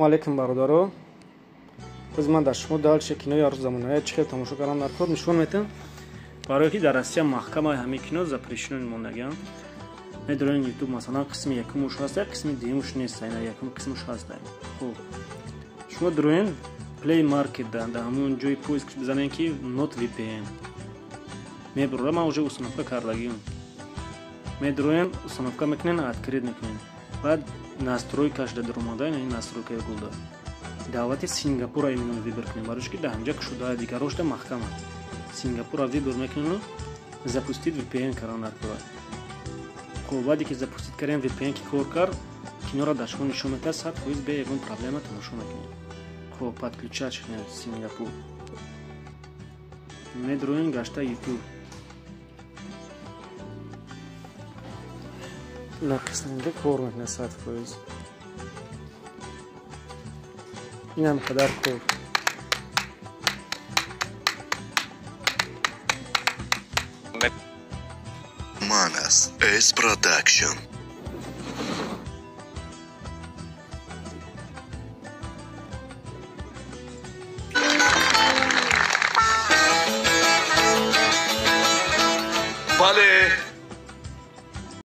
Салому алейкум, бародаро. Боз ман дар шумо дальше кинои арӯз замонаи чӣ хел тамошо кардам дар кор нишон метам. Барое ки дар Россия маҳкама ҳамин кино запрещено мондагиам. Медорен YouTube, масалан, қисми якумуш ҳаста, қисми дуюмуш нест, ина якум қисмуш ҳаста. Хуб. Шумо дороен Play Market да, дар ҳамон ҷои поиск бизанем ки Not VPN. Мебурра, ман уже установка кардагиам. Медороен, установка мекунен, открыть мекунен. Баъд настройкаш да даромада, ин настройкаи гулда. Давлати Сингапура именно выбор кунем, барои ки дар ҳамҷа кушода, дигарош да маҳкама. Сингапура выбор мекунем, запустить VPN кардан дар кора. Хуб, баъде ки запустить кардем VPN ки кор кард, киноро дар шумо нишон медиҳад, 100% бе ягон проблема тамошо мекунем. Хуб, подключать шудем Сингапур. Медроем гашта YouTube. На қисминда кор мекунад 100%. Инам қадар кор. Манас S Production. Бале.